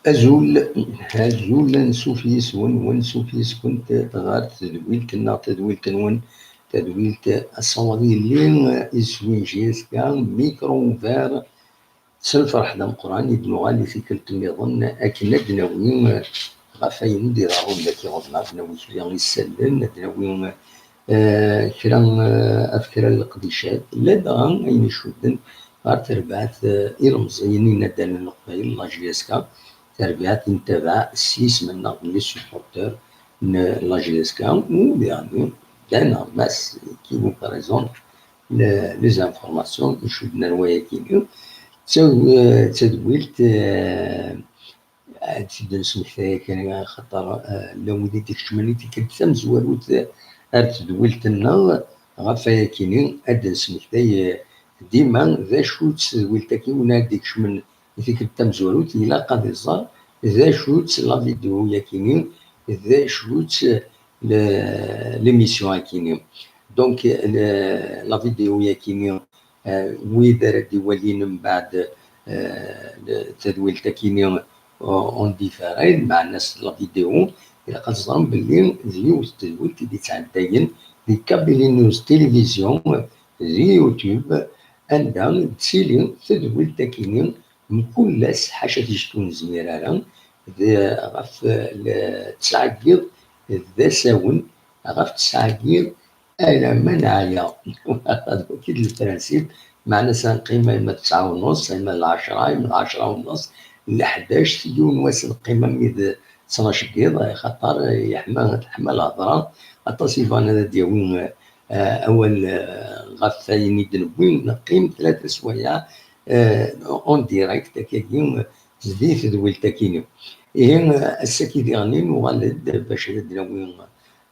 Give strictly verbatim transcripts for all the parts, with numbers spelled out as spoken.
Azul, azul, ansuf yis-wen, wansuf yis-kent ɣer tedwilt-nneɣ, tadwilt-nwen, tadwilt asawaḍ yelli, iswi n J S K, micro ouvert. S lferḥ d ameqqran i d-nuɣal i tikkelt nniḍen akken ad d-nawi ɣef wayen i d-iḍerrun dagi ɣur-neɣ, ad d-nawi kra n yisallen, ad d-nawi eh, kra, eh, ɣef kra n leqdicat, ladɣa ayen icudden ɣer terbaɛt, eh, ilemẓiyen inaddalen n Leqbayel, la J S K, terbaɛt i nettabaɛ s yisem-nneɣ d les supporteurs n la J S K, u diɣen ddan en masse, qui vous présente le-, les informations icudden ar wayagi-nni. D ta-, eh, d tadwilt, eh, ad tt-id-nesmektay kan, axaṭer, eh, llan wid i d-ikecmen i tikkelt tamezwarut ar tedwilt-nneɣ. Ɣef wayakini, ad d-nesmektay, eh, dima d acu-tt tedwilt-agi, win ara d-ikecmen i tikkelt tamezwarut, ilaq ad iẓer d acu-tt la vidéo-yakini, d acu-tt le-, l'émission-akini. Donc, le-, la vidéo-yakini, eh, wid ara d-iwalin mbeɛd, eh, le-, tadwilt-akini, eh, en différé, meɛna s la vidéo, ilaq ad teẓrem belli d yiwet n tedwilt i d-ittɛeddayen di Kabylie News Télévision, di YouTube, anda d-tili tedwilt-akini mkul ass, ḥaca ticki ur nezmir ara, d, ɣef, eh, le-, tesɛa n yiḍ d asawen, ɣef tesɛa n yiḍ alamma neɛya. Ad waki d lefransib, meɛna s-, neqqim alma d tesɛa u nneṣ, alma d lɛecṛa, alma d lɛecṛa u nneṣ, leḥdac, yiwen wass neqqim almi d ttnac n yiḍ, axaṭer yeḥma, teḥma lhedṛa, aṭas i bɣan ad d-yawi, eh, awal, eh, ɣef wayen i d-newwi, neqqim tlata swayeɛ, eh, en direct, akkagi, eh, di tedwilt-akini. Ihi, eh, ass-agi diɣen nuɣal-d bac ad d-nawi,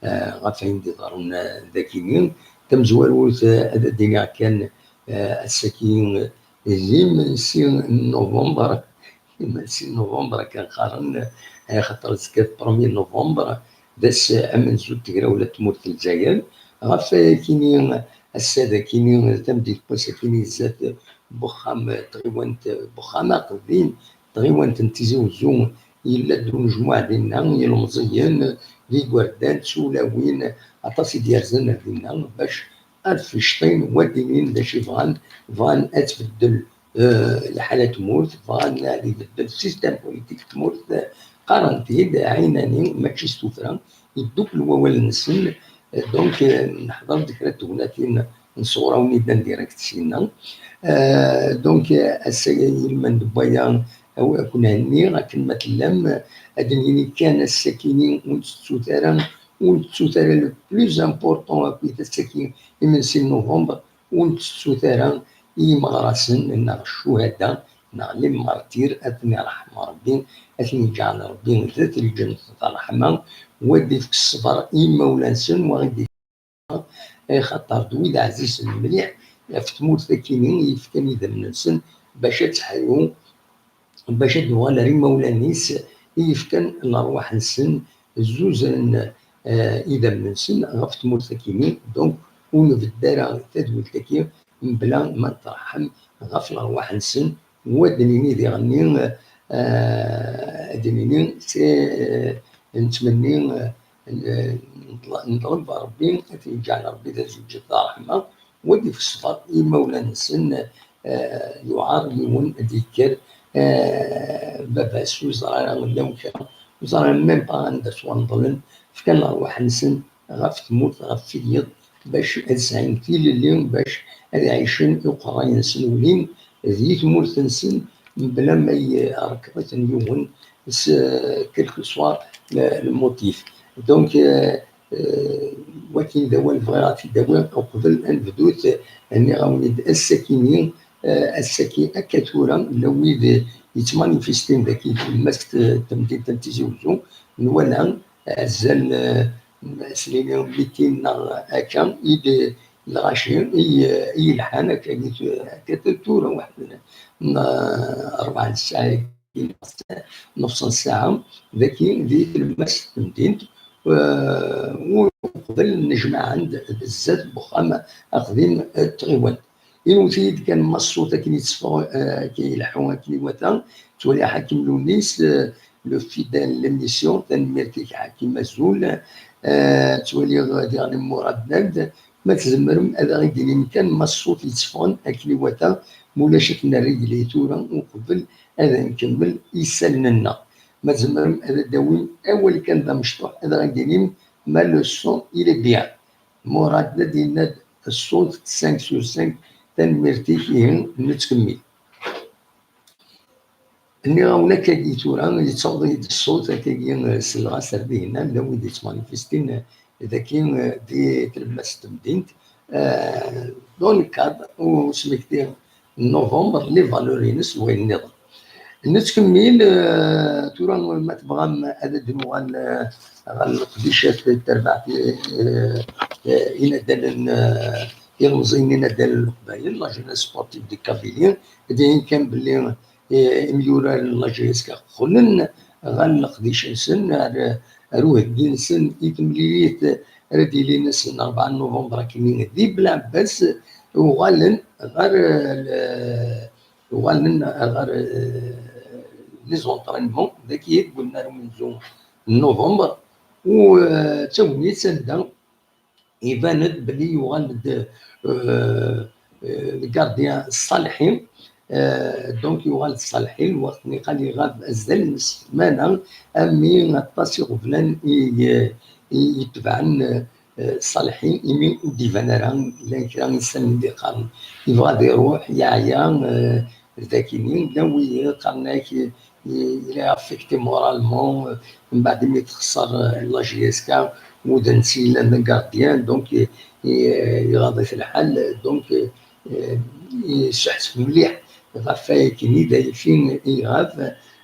eh, ɣef wayen d-iḍerrun, eh, dagini. Tamezwarut, eh, ad d-iniɣ kan, eh, ass-agi, eh, d imensi n november, imensi n november akken qqaren, eh, axaṭer azekka d premier november, d ass amenzu n tegrawla n tmurt n Lezzayer. Ɣef wayakini, ass-a dagini, tameddit n wass-akini, zdat n uxxam, tɣiwant, n uxxam aqdim, tɣiwant n Tizi Uzzu, yella-d unejmuɛ dinna, ilemẓiyen, d igerdan, d tulawin, aṭas i d-yerzan ar dinna, bac ad ficṭin, u ad d-inin d acu i bɣan, bɣan ad tbeddel, eh, lḥala n tmurt, bɣan ad ibeddel système politique n tmurt, eh, qqaren-t-id ɛinani, mačči s tuffra, yeddukel wawal-nsen, eh, donc, eh, neḥḍer-d kra n tegnatin n sɣur-awen i d-an direct syenna. Eh, donc, eh, ass-agi, ilmend n waya, aw-, ad ken-henniɣ akken ma tellam, eh, ad d-nini kan ass-akini ur ntettut ara, ur ntettut ara le plus important akkit ass-agi imensi n novembre, ur ntettut ara i yimeɣrasen neɣ ccuhada neɣ les martyrs, ad ten-iṛḥem Ṛebbi, ad ten-iǧɛel Ṛebbi d at lǧennet d ṛṛeḥma, u ad d-ifk ṣṣber i yimawlan-nsen, wa ad d-ifk axaṭer d wid ɛzizen mliḥ ɣef tmurt akini i yefkan idammen-nsen bac ad teḥyu, bac ad d-tuɣal ar imawlan-is i yefkan lerwaḥ-nsen, zuzren, eh, idammen-nsen ɣef tmurt akini. Donc, ur nbedd ara tadwilt-agi mebla ma nettṛeḥḥem ɣef lerwaḥ-nsen, u ad d-nini diɣenni, eh, ad d-nini, eh, nettmenni, eh, n-, neṭl-, neṭleb Ṛebbi ad ten-yeǧɛel Ṛebbi d azewǧ d ṛṛeḥma, u ad d-ifk ṣṣber i yimawlan-nsen, eh, yuɛer yiwen ad d-yekker, eh, baba-s ur yeẓri ara illa kra, ur ẓran même pas anda ttwanḍlen, fkan lerwaḥ-nsen ɣef tmurt, ɣef wiyeḍ, bac ad sɛin tilelli, bac ad ɛicen i uqerray-nsen, ulin, di tmurt-nsen, mebla ma y-, rekḍ-iten yiwen s, quel que soit le, le motif. Donc, euh, euh, wakin d awal bɣiɣ ad t-id-awiɣ uqbel ad nebdut, nniɣ-awen-id ass-akini, euh, ass-aki akka tura, la wid yettmanifestin daki tlemmast n temdint n Tizi Wezzu, nwala azal, euh, s-nini mitin neɣ akka, i d lɣaci i, i yelḥan akka, akka tura waḥed n, n rebɛa n ssaɛat, nefṣ n ssaɛa, daki di tlemmast n temdint, eh, uqbel nnejmaɛen-d zdat n wexxam aqdim n tɣiwant. Inwet-iyi-d kan Massut akken yetteffeɣ, eh, akken ileḥḥu akken iwata, ttwaliɣ Ḥakim Lunis, eh, le fidèle l'émission, tanemmirt-ik Ḥakim azul, eh, ttwaliɣ diɣen Murad Nand, ma tzemrem ad aɣ-d-inim kan Massut yetteffɣen akken iwata, ma ulac ad t-nerr i yelli tura uqbel ad nkemmel isallen-nneɣ. Ma tzemrem ad d-tawim awal kan d amecṭuḥ, ad aɣ-d-inim ma le son il est bien. Murad Nand yenna-d ṣṣut cinq sur cinq, tanemmirt-ik, ihi nettkemmil. Nniɣ-awen akkagi tura, yettaweḍ-iyi-d ṣṣut akkagi, eh, selleɣ-as ar dihin, llan wid yettmanifestin, eh, daki, eh, di tlemmast n temdint, eh, dans le cadre n usmekti n novembre, les valeurs-ines d wayen nniḍen. Nettkemmil, eh, tura ma tebɣam ad d-nuɣal, eh, ɣer leqdicat n terbaɛt, eh, eh, inaddalen, eh, ilemẓiyen inaddalen n Leqbayel, la jeunesse sportive de Kabylie, d ayen kan belli, eh, imyurar n la J S K qqlen ɣer leqdic-nsen, ar, ar uheggi-nsen i temlilit ara d-yilin ass n rebɛa n november akkenni di Belɛebbas, uɣalen ɣer, eh, uɣalen ɣer, eh, les entraînements dagi deg unnar umenzu n november, u, eh, d tagnit anda iban-d belli yuɣal-d, euh, euh, le gardien Ṣalḥi. Euh, donc, yuɣal-d Ṣalḥi, lweqt niqal iɣab azal n ssmana, ami aṭas iɣeblan i, i, i itebɛen, euh, Ṣalḥi, imi ur d-iban ara, llan kra n yisalen i d-iqqaren yebɣa ad iruḥ, yeɛya, euh, d akini, llan wid iqqaren-ak, il est affecté moralement, euh, mbeɛd imi texṣer, euh, la J S K, widen-s yellan d gardien, donc, euh, euh, iɣaḍ-it lḥal, donc, euh, euh, yesseḥseb mliḥ ɣef wayen i d ayefki iɣab,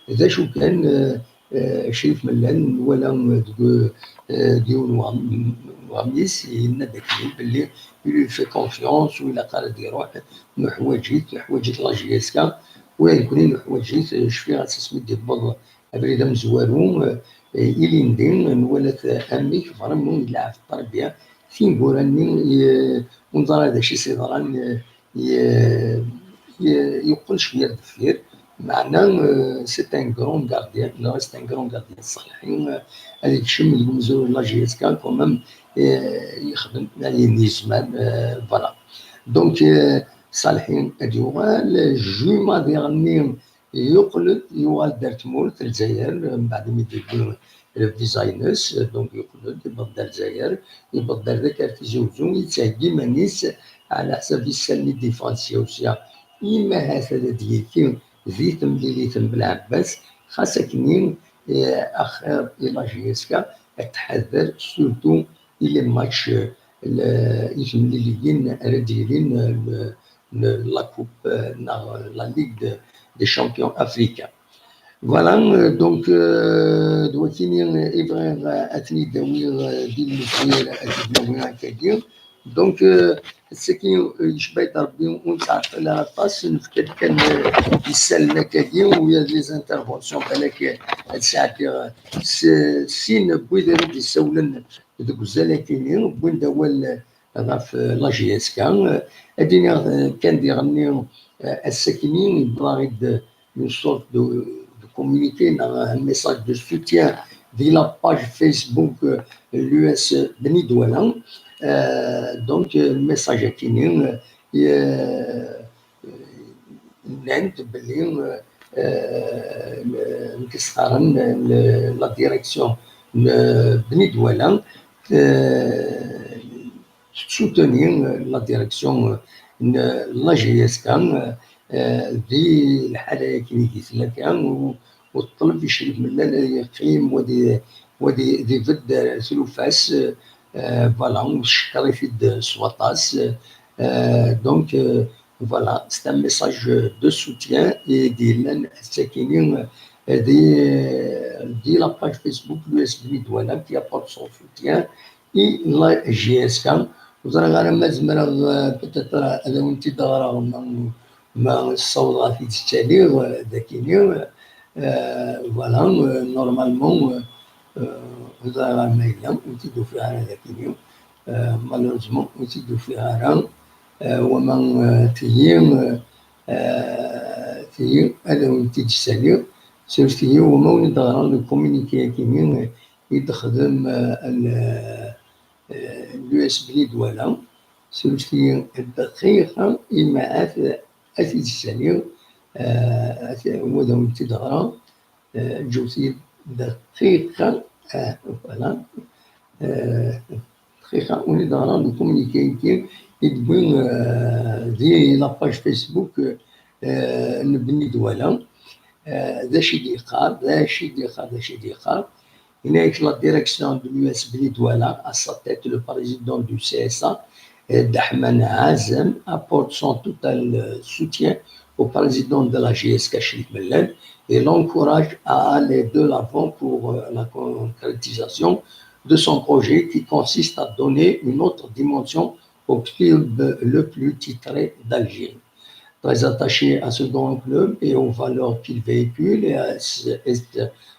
d acu kan, euh, euh, Crif Mellan, nwala deg, euh, deg yiwen n uɣmis, yenna-d akken belli il lui fait confiance, u ilaq ara d-iruḥ, nuḥwaǧ-it, nuḥwaǧ-it la J S K, ula d nekni nuḥwaǧ-it, cfiɣ ass asmi d-yewweḍ abrid amezwaru, eh, ilindi, nwala-t amek vraiment yelɛeb ṭṭerbiya, tineggura-nni, eh, ur neẓra d acu i s-yeḍran, eh, ye-, ye-, yeqqel cwiya ar deffir, meɛna, eh, c'est un grand gardien, neɣ c'est un grand gardien Ṣalḥi, eh, ad yekcem deg umezruy n la J S K, quand même, eh, yexdem ayen yezmer, eh, voilà. Donc, eh, Ṣalḥi ad yuɣal, Juma diɣenni yeqqel-d, yuɣal-d ar tmurt Lezzayer, mbeɛd mi d-yewwi le visa-ines, donc yeqqel-d, yewweḍ-d ar Lezzayer, yewweḍ-d ar dagi ar Tizi Wezzu, yettheggi iman-is ɛla ḥsab isallen i d-yeffɣen sya u sya, imi ahat ad d-yekki di temlilit n Belɛebbas, xas akkenni, eh, axir i la J S K ad tḥader, surtout i les matchs, eh, le-, i temliliyin ara d-yilin, eh, le-, le-, la coupe, eh, neɣ la Ligue de-, des champions africains. Voilà, euh, donc, euh, d wakini, euh, i bɣiɣ, euh, ad ten-id-awiɣ, euh, di lmizwir, ad t-id-nawi akkagi. Donc, euh, ass-agi, euh, yecba-d Rebbi, ur nettɛeṭṭil ara aṭas, nefka-d kan, euh, isallen akkagi, u il y a des interventions, balak, euh, ad sɛeddiɣ, euh, s-, sin n wid ara d-yessawlen deg uzal akini, wwin-d awal, euh, ɣef, euh, la J S K. Euh, ad iniɣ, euh, kan diɣenni, euh, ass-akini, yewweḍ-aɣ-id une sorte de, de communiqué, un message de soutien de la page Facebook, euh, l'U S Beni Douala. Euh, donc, euh, message akini, euh, euh, nnan-d belli, euh, euh, le, le, la direction n Beni Douala, euh, tettsutuni, euh, la direction, euh, n la J S K, euh, euh, di lḥala-agi i tella kan, u, u teṭleb i Crif Mellal ad yeqqim, u ad i, u ad i, ad ibedd, euh, tlufa-s, euh, voilà, u tcekker-it-id s waṭas. Euh, donc, euh, voilà, c'est un message de soutien i d-yellan ass-akini, euh, di, di la page Facebook de l'U S B Bni Douala qui apporte son soutien i la J S K. Ur ẓriɣ ara ma zemreɣ, euh, peut-être, euh, ad awen-t-id-ɣreɣ ma, ma ssawḍeɣ ad t-id-ttaliɣ, euh, dakini. Euh, voilà, euh, normalement, euh, euh, ur ẓriɣ ara ma yella, ur t-id-ufiɣ ara dakini. Euh, malheureusement, ur t-id-ufiɣ ara. Euh, wama, euh, tigi, euh, euh, tigi, ad awen-t-id-ssaliɣ. Sers-iyi wama ur d-ɣran le communiqué-agi, euh, i d-texdem, euh, l-, euh, l'U S B Bni Douala. Sers-iyi dqiqa, i ma ad, ad t-id-ssaliɣ, euh, ad, ad awen-t-id-ɣreɣ. Euh, ǧǧet-iyi dqiqa, euh, voilà. Euh, dqiqa, ur d-ɣran le communiqué-agi i d-wwin, euh, di la page Facebook, euh, n Bni Douala. Euh, d acu i d-yeqqar, d acu i d-yeqqar, d acu i d-yeqqar. Yenna-yak la direction de l'U S B Bni Douala, à sa tête le président du C S A, euh, Dahman Azem, apporte son total, euh, soutien au président de la J S K, Chérif Mellal, et l'encourage à aller de l'avant pour, euh, la concrétisation de son projet qui consiste à donner une autre dimension au club le plus titré d'Algérie. Très attaché à ce grand club et aux valeurs qu'il véhicule, et à, et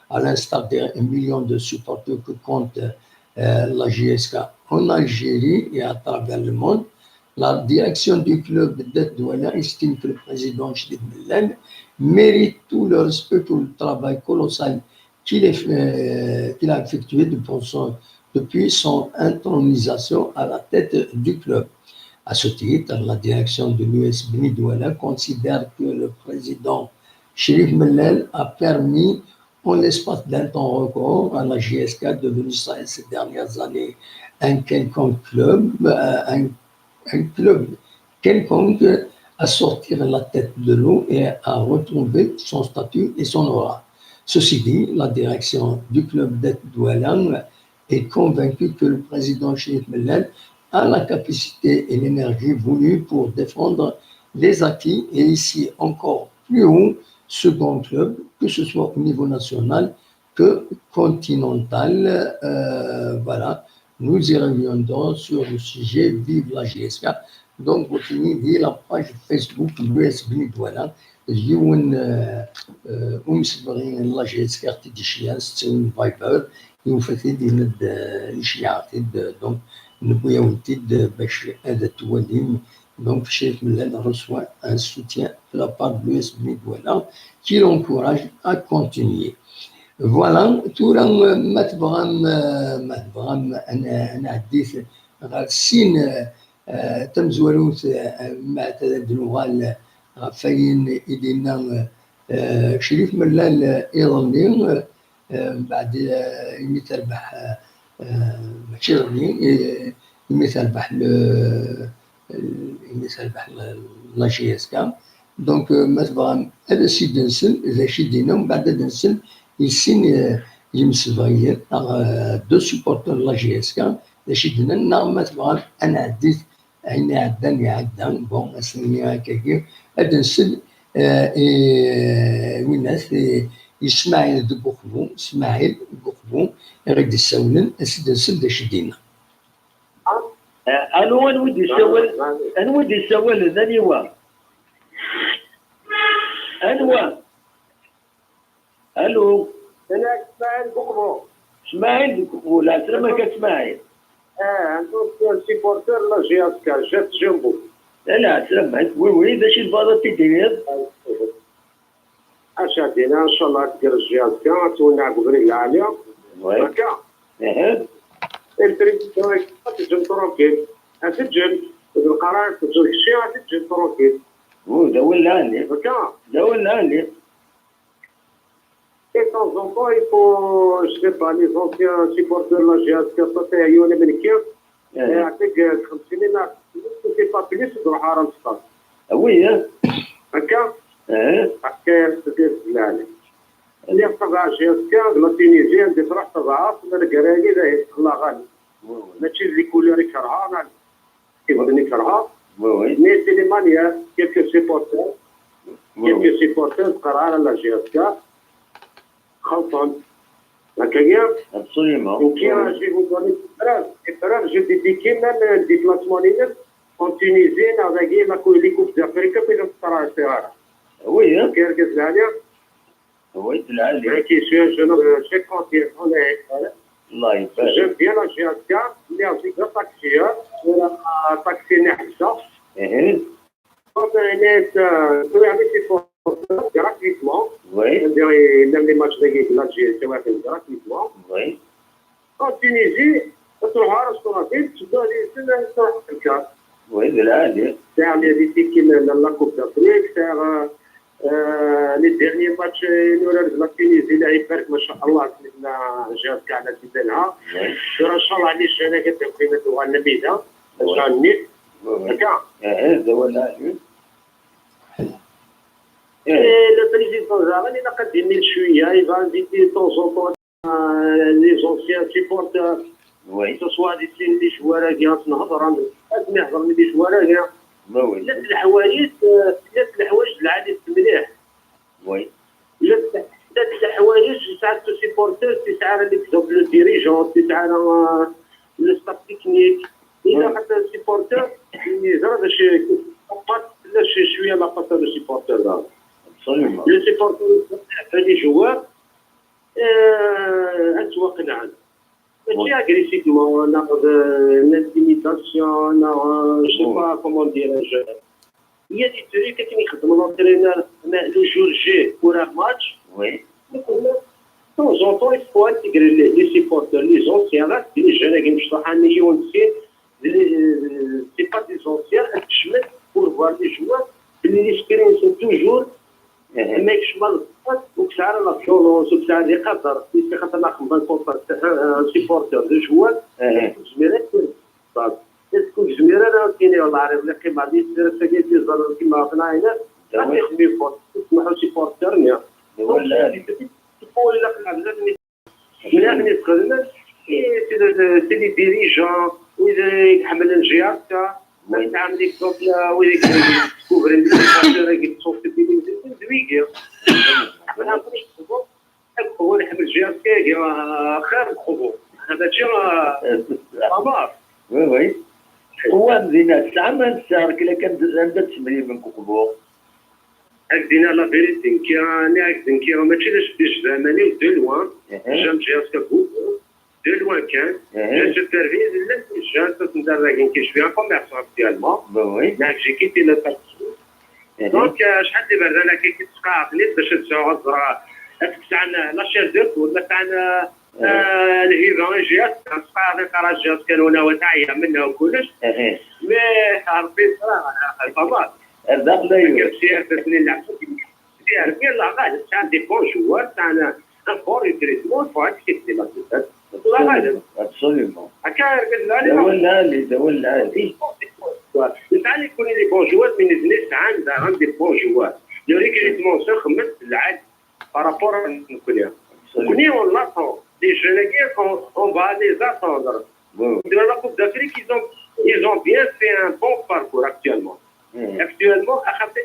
à l'instar des millions de supporters que compte, euh, la J S K en Algérie et à travers le monde, la direction du club de Douala estime que le président Chérif Mellal mérite tout le respect pour le travail colossal qu'il est, euh, qu'il a effectué depuis son, depuis son intronisation à la tête du club. À ce titre, la direction de l'U S B Bni Douala considère que le président Chérif Mellal a permis, en l'espace d'un temps record, à la J S K, devenu ces dernières années un quelconque club, euh, un un club quelconque, à sortir la tête de l'eau et à retrouver son statut et son aura. Ceci dit, la direction du club de Douala est convaincue que le président Chérif Mellal a la capacité et l'énergie voulues pour défendre les acquis et hisser encore plus haut ce grand club, que ce soit au niveau national que continental. Euh, voilà, nous y reviendrons sur le sujet. Vive la J S K. Donc, vous finissez la page Facebook l'U S B Bni Douala. Yiwen, euh, euh, umsebɣi n la J S K ɣ-t-id-iceyyeɛ s ttawil Viber, yufa-t-id, yenna-d, euh, iceyyeɛ-t-id, donc newwi-yawen-t-id bac ad t-twalim. Donc, Chérif Mellal reçoit un soutien de la part de l'U S B Bni Douala qui l'encourage à continuer. Voilà, tura, euh, ma tebɣam, euh, ma tebɣam ad n-, ad nɛeddi ɣer sin, euh, euh, tamezwarut, euh, ma ad d-nuɣal ɣef wayen i d-yenna, euh, euh, Crif Mellal, euh, iḍelli, euh, euh, mbeɛd, euh, imi terbeḥ, euh, euh, mačči iḍelli, euh, imi terbeḥ le, euh, imi terbeḥ la, la J S K. Donc, euh, ma tebɣam ad as-id-nsel d acu i d-yenna, mbeɛd ad nsel i sin, euh, yimsebɣiyen, neɣ, euh, deux supporters de la J S K, d acu i d-nnan, neɣ ma tebɣam ad nɛeddi ayen iɛeddan iɛedda. Bon, ass-nni akkagi, ad nsel, euh, i winat, i, i Smaɛil deg Uqbu, Smaɛil deg Uqbu, i ɣ-d-issawlen, ad s-id-nsel d acu i d-yenna. Eh, alo, anwa i d-yessawal? Anwa i d-yessawalen? Aniwa? Anwa? Alo? Nekk Smaɛil Buqbu. Smaɛil deg Uqbu, lɛeslama-k a Smaɛil. Ah, nekk supporter n la J S K, Jet Jumbo. Eh, lɛeslama-k, oui, oui, d acu i tebɣiḍ ad t-id-tiniḍ? Acu ad d-iniɣ, ncallah ad tger J S K, ad twenneɛ deg ubrid lɛali. Ouais. Akka. Aha. Et le président, ad teǧǧem tranquille. Ad teǧǧem. D lqarar, ad teǧǧem kečči, ad teǧǧem tranquille. Oh, d awal lɛali. Akka. D awal lɛali. Et de temps en temps, il faut, je sais pas, les anciens supporters de la J S K, ça, c'est Youni Menki. Eh. Et avec, euh, خمسين, c'est pas plus, de la haram, c'est pas. Ah oui, hein? Akka? Eh? Akka, lɛali. Lliɣ tabɛa J S K d la Tunisie, anda truḥ tabɛa, la Granit, la Granit. Mačči d les couleurs i kerheɣ, neɣ d les couleurs i kerheɣ. Oui, oui. Mais c'est les manières, quelques supporters, oui, quelques supporters, qqaren la J S K. Xelṭen. Akkagi? Absolument. Nekki, oui, je vais vous donner des preuves. Des preuves, je dédique même un déplacement-ines en Tunisie, avec la cou-, les Coupes d'Afrique, puis je serai à Ferrara. Oui, hein? Qui est le... Oui, c'est là. Qui suis un jeune, euh, chef cantier. On est, voilà. J'aime bien la J S K, mais aussi grand taxi, hein. Voilà, taxi Nahsa. Comme il est, euh, il faut y aller, c'est pour gratuitement. Oui. C'est-à-dire, et même les matchs de l'Algérie, c'est vrai, c'est gratuitement. Oui. En Tunisie, تروح على ريستوراتيف، تبدا لي سنة تروح تركب. Oui, c'est là, c'est. C'est les équipes qui mènent la Coupe d'Afrique, c'est, euh, euh, les derniers matchs, euh, nous, la Tunisie, là, يبارك ما شاء الله، سميتنا جهاز كاع على جبالها. Oui. إن شاء الله، les jeunes، قد يكون دوغا الميدان. Oui. هكا. إيه، إيه، هذا هو اللاعب. إيه. إيه، le président زعما إلا قد يميل شوية، il va inviter de temps en temps, euh, les anciens supporters. Oui. Ce soit des, les joueurs كاع نهضر، لازم يهضر les joueurs كاع. Oui, oui. لات الحوايج، آه، لات الحوايج العالي مليح. Oui. لات، لات الحوايج تاع les supporters، تاع l'exemple le dirigeant، تاع، آه، le staff technique. إلا oui. حتى supporter يزرى باش يقبط، لا شي شوية لا قصر le supporter. Absolument. Le supporter، les joueurs، آه، أتوقع نعم. ماشي agressivement، ناخذ، آه، l'intimidation، ناخذ، je sais pas comment dirais-je. Il y a des trucs كي يخدم l'entraîneur، le jour J pour un match. Oui. Donc, de temps en temps, il faut intégrer les, les supporters, les anciens، les jeunes، كي مش صح، أنا يونسي، les, c'est pas des anciens، تشمل pour voir les joueurs، les expériences toujours. إيه. ما يكشمل وكسار la violence وكسار اللي قدر، يمكن خاطر لا خمبان كونتر، آه، supporter، les joueurs. إيه. زميرات. صافي. تكون زميرة، أنا كاين والله عارف لي قيمة هذه، السيرة ساكن في الزر كيما عرفنا هنا. غادي يخدم يفوت. يسمحوا supporter، mais. ولا. تقول لك لا، لازم ملي غادي تخدم، إيه، c'est les, c'est les dirigeants، وإذا يحمل الجهة، وي. تعمل لي بروبليم، وإذا يكون ديسكوفري لي فاكتور، يتصوف في الدين، يزيد زويقي. أنا نقدر نخدمو، نخدمو نحمل جهة كاكي، آه، خير نخدمو. هذا شيء، آه، أمر. وي، وي. قوة مدينة الساعة ما نسارك، إلا كان عندها تسمية من كوكبو. هاك دينا لا فيريتي، نكي راني هاك نكي، ماشي لاش بيش زماني، de loin. إيه. J'aime J S K beaucoup. De loin كان. إيه. Je supervise، لا، je suis un commerçant actuellement. Ben oui. Donc, j'ai quitté le taxi. إيه. Donc، آه، شحال دي برد أنا كي كنت تقاعدني باش نسعى غزرة. هاك تاعنا la chair de poule، تاعنا، إيه. آه، الهيفا، J S K، تقاعد، ترى J S K كانوا هنا وتعيا منا وكلش. إيه. Mais، آه، ربي يستر، آه، آه، pas mal. هذا لا يوجد. كيف سياسة اللي لعبت. سي عربي، الله غالب، تاع des bons joueurs، تاعنا un bon recrutement، il faut accepter la défaite. الله غالب. Absolument. هكا يرقد لا، لا، لا. ولا لي، لا، ولا لي. نتاع اللي يكون les bons joueurs، mais نزلت عندها عندي bons joueurs. Le recrutement، سخمت العاد par rapport نكوني. Absolument. نكوني، on l'attend. Les jeunes، on, on va les attendre. Oui, oui. Dans la Coupe d'Afrique, ils ont, ils ont bien fait un bon parcours actuellement. إيه. Actuellement، أخذت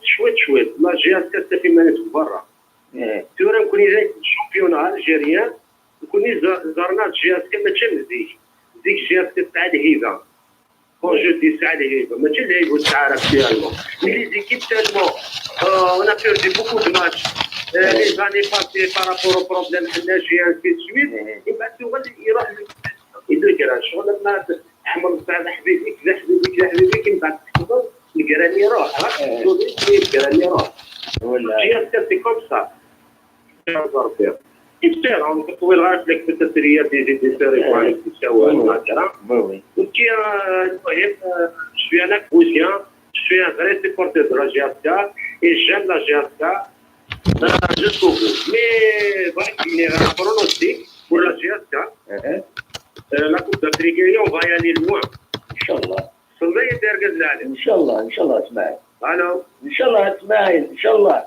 شوية شوية. La J S K تستفي ما نتكبرها. إيه. تورا نكون إذا championnat algérien، نكون ز-، زرنا J S K ماشي من زيك. زيك J S K تاع الهيبة. Quand je dis تاع الهيبة، ماشي الهيبة تاع actuellement. Mais les équipes tellement، euh, on a perdu beaucoup de matchs. Euh, les années passées par rapport au problème حنا جي، ainsi de suite. إيه. من بعد تولي يروح يدير كذا. شغل لما تحمل تاع حبيبي، كذا حبيبي، كذا حبيبي، كي من بعد تكبر، الكران يروح، ها؟ إيه. تولي الكران يروح. ولا. J S K c'est comme ça. Espérons que تطوي لغاية لك في التسرية دي زيد دي سوري وي. كويس تساوي وي. المهاجرة. وي، وي. وكي، آه، المهم، آه، je suis un Akousien، je suis un vrai supporter de la J S K، et j'aime la J S K، آه، jusqu'au bout. Mais voilà, il y a un pronostic pour la J S K. إيه. آه، la Coupe d'Afrique، on va y aller loin. إن شاء الله. صلي يا دير قد العالم. إن شاء الله، إن شاء الله، اسمعي. Allô. Inchallah, Smaïl, inchallah.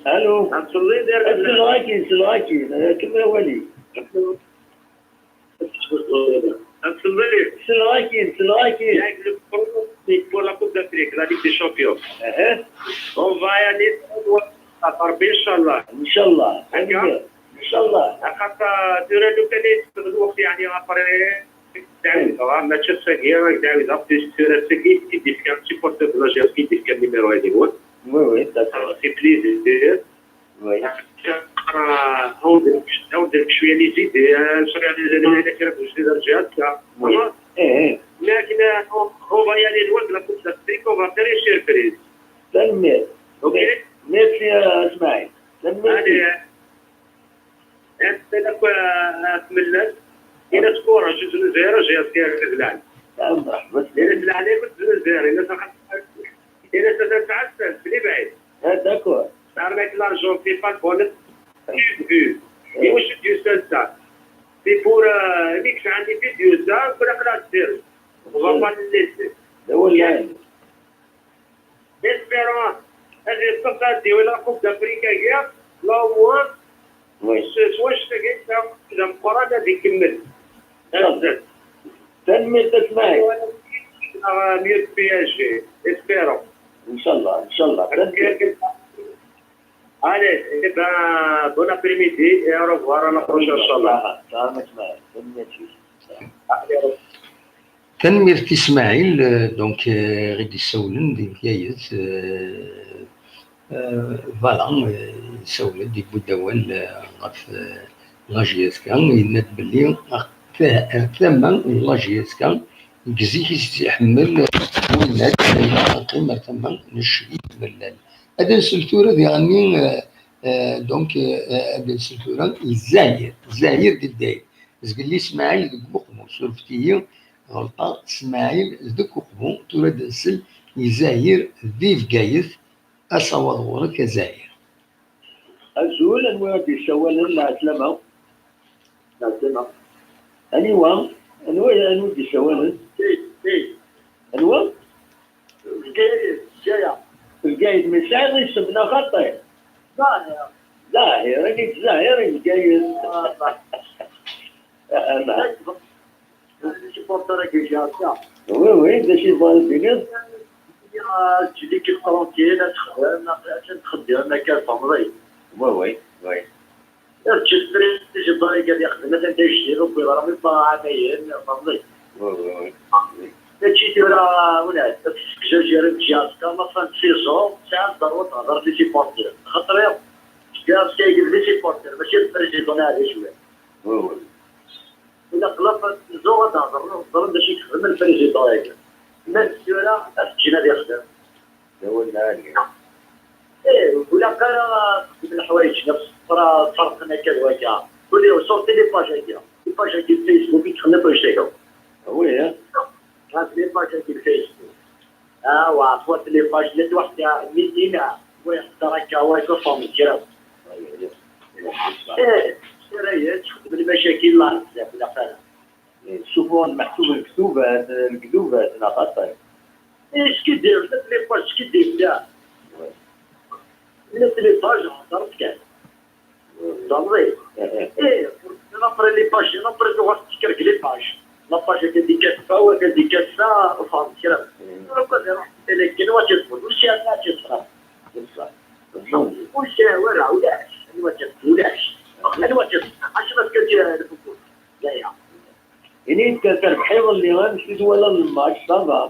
Allô. Ad nsellay, ad nsellay. Sseleɣ-ak-in, sseleɣ-ak-in. Kemmel awal-ik. Ad nsellay. Sseleɣ-ak-in, sseleɣ-ak-in. Avec le pronostic pour la Coupe d'Afrique, la Ligue des Champions. On va y aller à Rabbi, inchallah. Inchallah. Inchallah. Axaṭer tura lukan i yesfeḍ lweqt, yeɛni, après, تعاود، راه ماتش الساقية، راك تعاود، بليس سور الساقية، كي ديفكا سيبورتور دو لاجيرس، كي ديفكا النيميرو هذا هو. Oui, oui, d'accord. C'est plaisir. Oui. راه هاود، هاود شوية لي زيدي، شوية لي زيدي، إلا كان واش دير الجهاز، لا. Oui. إيه، إيه. لكن، on va y aller loin de la Coupe d'Afrique, on va faire une surprise. Tanemmirt. OK. Merci يا اسماعيل. Tanemmirt. Allez. Anta akk, ah, tmellalt, ina skura, juz n zéro, j'ai askar d lɛali. Ah, مرحبا. Ina d lɛali, juz n zéro, ina saxat, ina saxat, bli bɛid. Ah, d'accord. Arnak l'argent, c'est pas le bon. Tu veux. Et moi, je suis seul ça. C'est pour, euh, mix un petit peu de ça, pour la classe zéro. On va pas le laisser. D awal lɛali. Espérons ad yeṭṭef ad d-iwala Coupe d'Afrique-agi, là au moins, s, s wannect-agi, d ameqqran ad ikemmel. Tanemmirt a Smaɛil. Mieux que P S G, espérons. Inchallah, inchallah. Allez, eh ben, bon après-midi et au revoir à la prochaine, inchallah. Salam a Smaɛil. Tanemmirt. Allez, au revoir. Tanemmirt i Smaɛil, euh, donc, euh, i d-issawlen di Bgayet, euh, euh, voilà, euh, issawel-d, yewwi-d awal, euh, ɣef, euh, la J S K, yenna-d belli, ah, ta-, tama n la J S K, deg zik i s-iḥemmel, euh, winna, aqim ar tama n ccib mellal. Ad nsel tura diɣenni, euh, euh, donc, euh, ad nsel tura i Zayir, Zayir di Bgayet. Zgelli Smaɛil deg Uqbu, surfet-iyi, ɣelṭeɣ, Smaɛil deg Uqbu, tura ad nsel i Zayir di Bgayet, asawaḍ ɣur-k a Zayir. Azul, anwa i d-yessawalen? Lɛeslama. Lɛeslama. Aniwa? Anwa, anwa i d-yessawalen? Hey, hey. Anwa? Bgayet, Bgaya. Bgayet, mi sɛiḍ isem neɣ xaṭi? Zahir. Zahir, ini-d Zahir i Bgayet. Ah, bah. Ah, ah, bah. Supporter-agi, J S K. Oui, oui, d acu i tebɣiḍ ad d-tiniḍ? Ah, ǧǧet-iyi tranquille, ad texdem, ad texdem akka, tfehmeḍ-iyi. Oui, oui, oui. Ǧǧet-t, ǧǧet-t ad yexdem, atan d ajdid, ur wwiḍ ara mi ṭṭaɛa ɛamayen, tfehmeḍ-iyi. Oui, oui, oui. Mačči tura, ula d asegzawal n J S K, la fin de saison, tesɛa ddṛuṛa ad tehder les supporters. Xaṭer J S K-agi d les supporters, mačči d président neɣ d acu. Oui, oui. Ilaq la fin de saison ad hedren, hedren d acu i yexdem lprésident-agi. Ma d tura, ad t-ǧǧen ad yexdem. D awal lɛali. Ih, ur ilaq ara ad texdem leḥwayeǧ nefs, tura ferqen akka d wakka. Kul yawm, surtout les pages-agi. Les pages-agi n Facebook i yexdem akk annect-agi. Ah oui, hein? Ɣef les pages-agi n Facebook. Ah, wa, soit les pages, llant waḥda, mitin, wa yextar akka, wa yextar kra. Ih, tura-ya, txeddem lmacakil, la, bzaf, ilaq ara. Ssufɣen meḥsub lektubat, lektubat, neɣ xaṭi? Ih, skiddib, llant les pages skiddib, la. Llant les pages, heddret kan. Tfehmeḍ-iyi? Ih, après les pages, après tuɣal tekker deg les pages. La page kan di quatre-vingts, wa kan di quatre-vingts, ur fehment kra. Tura kan iruḥ, ala kan wa tt-iṭṭfen, ur sɛiɣ ara tt-iṭṭfen. Ur sɛiɣ ara, ulac, anwa tt-iṭṭfen, ulac. Anwa tt-iṭṭfen, acu ma tefka-tt lfukut. Yaya. Ini-d kan terbeḥ iḍelli, amek i twalaḍ lmatch, ça va?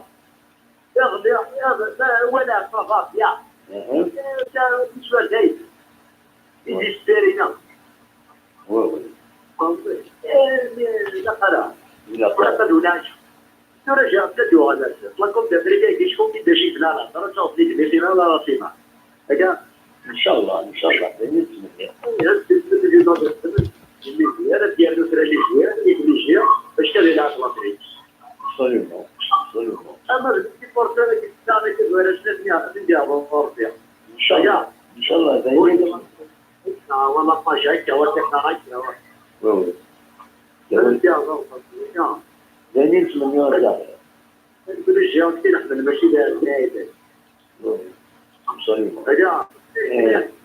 Iḍelli, iḍelli, wala, ça va, bien. Mhm. Eh, ça, l'histoire d'Aïd. Ils espèrent, non. Oui, oui. Eh, mais, la para. La para. Tura, tura, j'ai appelé du Rwanda. La Coupe d'Afrique, il faut qu'il décide là, là. Dans le sens, il est là, là, là, là. Regarde. Inchallah, inchallah. Bien sûr. Ara d-yernu kra n lejwar, i d-nejji, bac kan ilɛeb l'Afrique. Absolument, absolument. Ama d supporter-agi, d-iɛḍen Rebbi. Inchallah, inchallah, d ayen i nettmenni. Ah, wala page akka, wa tiqara akka, wa. Oui, oui. D ayen i nettmenni, a Zahir. Kul ǧǧiɣ kti leḥmen mačči d aɛeddad. Absolument. Ala,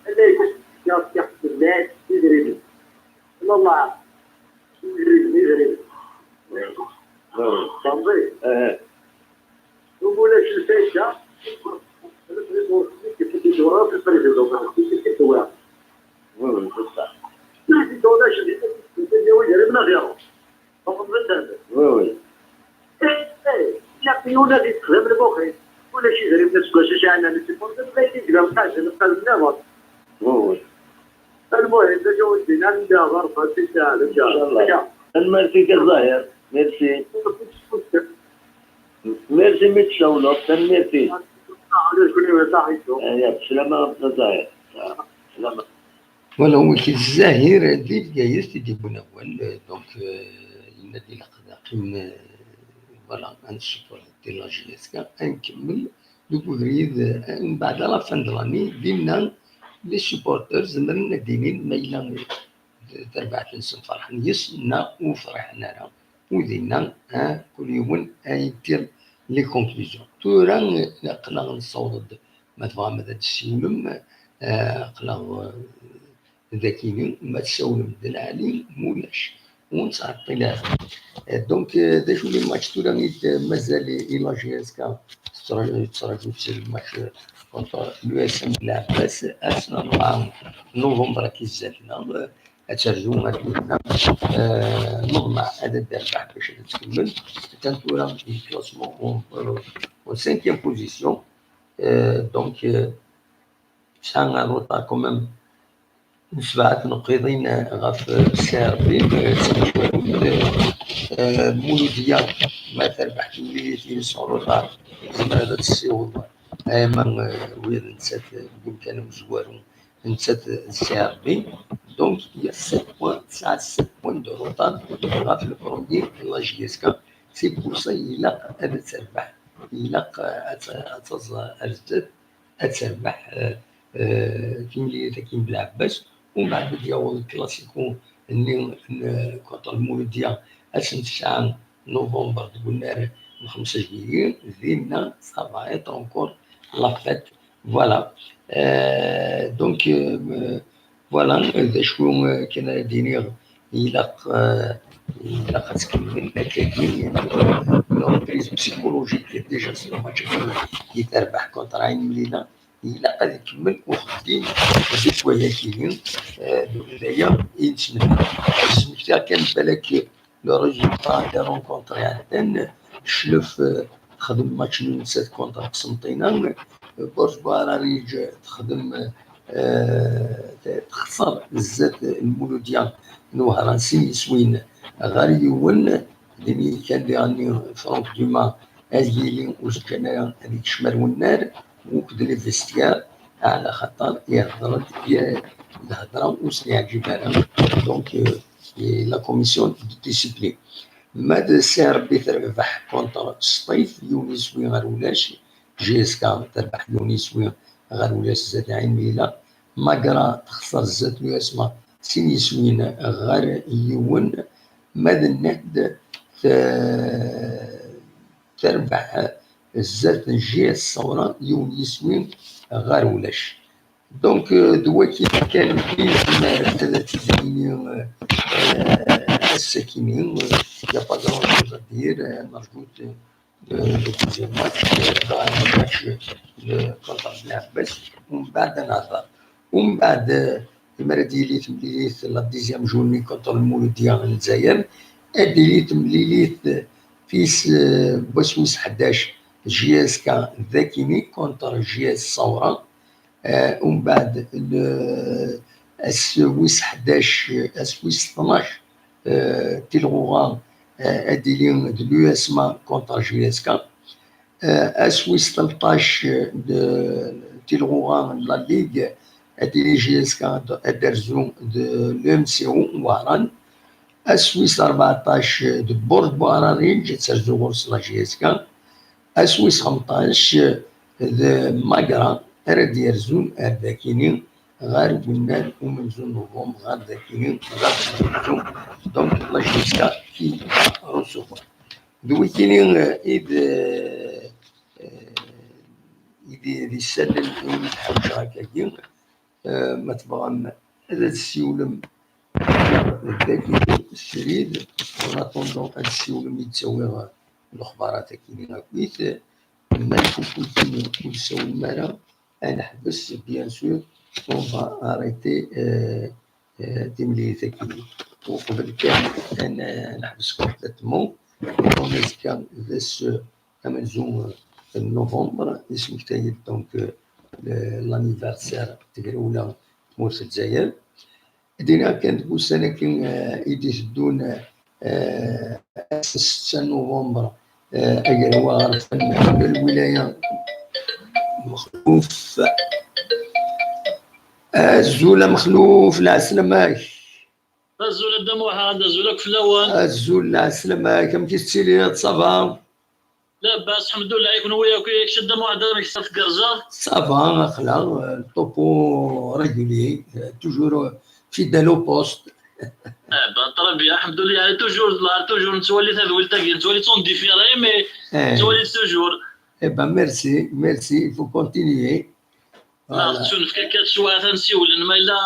ala yekk yexdem lɛid idrimen. Wallah, idrimen, idrimen. Tamẓi. Ulac lfayda. Oui, oui, c'est ça. Oui, oui. Ilaq yuna di texdam lmuxi. Ulac idrimen aseggas-a sɛan ad t-iffeɣ, d ayen i yebda lqazen, lqazen nniḍen. Oui, oui. Almuhim, d acu i d-nnan, d aɣerfan, d asaɛd, d acu. Inchallah. Tanemmirt-ik a Zahir. Merci. Merci mi d-tsawleḍ. Tanemmirt-ik. Ala, kul yiwen saḥit. Aya, bslama a Zahir. Bslama. Voilà, wiki Zahir di Bgayet i d-yewwin awal, euh, donc, euh, yenna-d ilaq ad qqim, euh, voilà, ad nessufeɣ di la J S K, ad nkemmel deg ubrid, euh, mbeɛd à la fin de l'année, dinna les supporters zemren ad d-inin ma yella, euh, d tarbaɛt-nsen ferḥen yes neɣ ur ferḥen ara. U dinna, ah, kul yiwen ad yettir les conclusions. Tura, euh, aql-aɣ nessaweḍ-d, ma tebɣam ad d-tessiwlem, euh, aql-aɣ, euh, dagini, ma tsawlem d lɛali, mulac, ur nettɛeṭṭil ara. Euh, donc, euh, d acu les matchs tura i d-mazal i la J S K tettraǧu, tettraǧu-tt le match, euh, contre l'U S M Belɛebbas, ass n rebɛa novembre ad k-izzaten, euh, ad terzu ar dinna, euh, neḍmeɛ ad d-terbeḥ bac ad tkemmel. Atan tura di classement en, euh, en cinquième position. Euh, donc, euh, tesɛa retard quand même n sebɛa tneqqiḍin ɣef C R B, eh, ttmezwarun, eh, Muludya ma terbeḥ timlilit-ines en retard, tezmer ad tessiweḍ, eh, ama, eh, wid nettat, eh, deg umkan amezwaru, nettat d C R B. Donc, il y a sept points, tesɛa sept points de retard ɣef le premier n la J S K. C'est pour ça, ilaq ad terbeḥ, ilaq, eh, ad t-, ad taẓ ar zdat, ad terbeḥ, eh, eh, timlilit-agi n Belɛebbas, umbeɛd ad d-yaweḍ lklasiko-nni n, eh, contre Lmuludya ass n tesɛa novembre deg unnar n xemsa juillet, dinna, ça va être encore la fête. Voilà. Euh, donc, euh, voilà, d acu, euh, kan ara d-iniɣ, ilaq, euh, ilaq ad tkemmel akkagi, euh, la reprise psychologique, déjà, c'est le match i terbeḥ contre Ɛin Mlila. Ilaq ad ikemmel uxeddim deg wayagi-nni, eh, d aya i nettmenni. Ad d-smektiɣ kan balak le résultat des rencontres iɛeddan, Cclef, eh, texdem match n nettat contre Qsenṭina, eh, Burj Buɛrariǧ texdem, eh, texṣer zdat Lmuludya n Wehran sin yiswin ɣer yiwen, d imi kan diɣenni Franck Dumas ad yili ur s-ǧǧan ara ad ikcem ar wennar, akked les vestiaires, ɛla xaṭer ihedder-d i-, lhedra ur s-yeɛǧib ara, donc, euh, i la commission de discipline. Ma d C R B terbeḥ contre Sṭif, yiwen iswi ɣer ulac, J S K terbeḥ yiwen iswi ɣer ulac zdat Ɛin Mlila, Magra texṣer zdat Lusma sin yiswin ɣer yiwen, ma d Nehd te-, terbeḥ zdat n J S Ṣawra yiwen yiswi ɣer ulac. Donc, euh, d wagi kan i nezmer ad t-id-nini, euh, euh, ass-agi-nni, euh, il y a pas grand-chose à dire, euh, nerǧu-t, euh, le deuxième match, euh, dɣa le match, euh, contre Belɛebbas, umbeɛd ad nehder. Umbeɛd, euh, imi ara d-yili temlilit la deuxième journée contre Lmuludya n Lezzayer, ad d-tili temlilit, euh, tis, euh, wass wis ḥdac J S K d akini contre J S Ṣawra, euh, umbeɛd le, ass wis ḥdac, ass wis tnac, euh, Tilɣuɣa, euh, ad d-tili d l'U S M A contre J S K. Euh, ass wis tleṭṭac de Tilɣuɣa n la Ligue, ad d-tili J S K ad d-terzu d l'U M C O Wehran. Ass wis rbeɛṭac de Burj Buɛrariǧ ad terzu ɣur-s la J S K. Ass wis xemṭac de Magra ara d-yerzun ar dakini ɣer wennar umenzu n Novembre ɣer dakini ɣer umenzu. Donc, la J S K qui va recevoir. D wikini, eh, i d, eh, eh, i d, d isallen i wumi tḥewceɣ akkagi. Eh, ma tebɣam ad d-ssiwlem dagi srid, en attendant ad ssiwlem i d-ttawiɣ lexbarat-agi akkit. Ma lfukultin ur ssawlem ara, ad neḥbes, bien sûr, on va arrêter, euh, euh, timlilit-agi. Uqbel kan ad n-, ad neḥbes complètement, donc azekka d ass amenzu, euh, n novembre, yesmektay-d donc, euh, le-, l'anniversaire n tgrawla n tmurt n Lezzayer. Dina kan deg ussan-agi, eh, i d-iteddun, eh, ass n setta novembre, eh, agraw aɣerfan n lwilaya Mexluf. Azul a Mexluf, lɛeslama-k. Azul a Dda Muḥend, azul akk fell-awen. Azul, lɛeslama-k, amek i tettiliḍ, ça va? Labas, ḥemdullah, i kenwi akk, yak Dda Muḥend, amek tella tgerza? Ça va, aql-aɣ, euh, topo régulier, euh, toujours, euh, fidèle au poste. Eh ben, très bien, ḥemdullah, toujours là, toujours nettwali tadwilt-agi, nettwali-tt en différé, mais nettwali-tt toujours. Eh ben, merci, merci, il faut continuer. Neɣ tettunefk akka teswiɛt ad nsiwlen, ma yella,